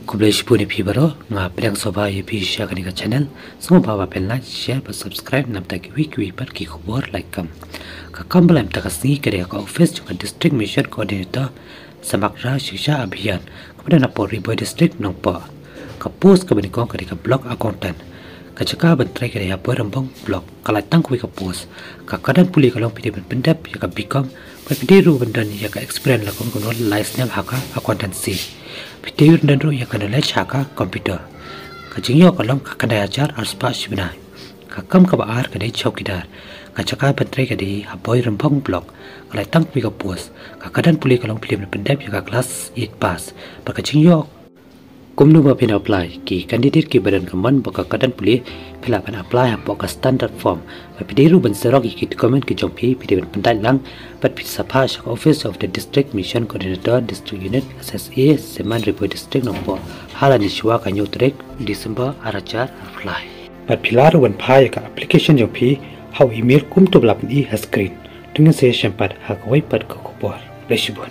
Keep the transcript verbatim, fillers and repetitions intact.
Khublei shibun ïa phi baroh, nga pdiang sngewbha ïa phi sha kane ka channel. Sngewbha ba phin like, share bad subscribe namar ba kiwei kiwei pat ki khubor la ïakam. Ka kam ba la ïa mynta ka sngi ka dei ha ka office jong ka District Mission Coordinator Samagra Shiksha Abhiyan kaba don hapoh Ri Bhoi District, Nongpoh. Ka post kaba nyngkong ka dei ka Block Accountant. Ka jaka ban trei ka dei ha Bhoirymbong Block. Ka la ïaid tang kawei ka post. Ka kyrdan pule ka long phi dei ban pyndep ïa ka B Com bad phi dei ruh ban don ïa ka experience la kum kano lai snem ha ka accountancy. Phi dei ruh ban don ruh ïa ka knowledge ha ka computer. Ka jingïoh ka long ka khyndai hajar arspah shibnai. Ka kam kaba ar ka dei chowkidar. Ka jaka ban trei ka dei ha Bhoirymbong Block. Ka la ïaid tang kawei ka post. Ka kyrdan pule ka long phi dei ban pyndep ïa ka class eight pass. Bad ka jingïoh, kumno ba phin apply? Ki candidate kiba don ka mon bad ka kyrdan pule phi lah ban apply hapoh ka standard form. Bad phi dei ruh ban xerox ïa ki document ki jong phi, phi dei ban pyndait lang bad phi sa phah sha ka Office of the District Mission Coordinator, District Unit, S S A, Seman, Ri Bhoi District, Nongpoh ha la shuwa ka hynñiew tarik December ar hajar arphew lai. Bad phi lah ruh ban phah ïa ka application jong phi ha u email kumto ba la pyni ha screen. To ngin sa ïashem pat ha kawei pat ka khubor. Khublei shibun.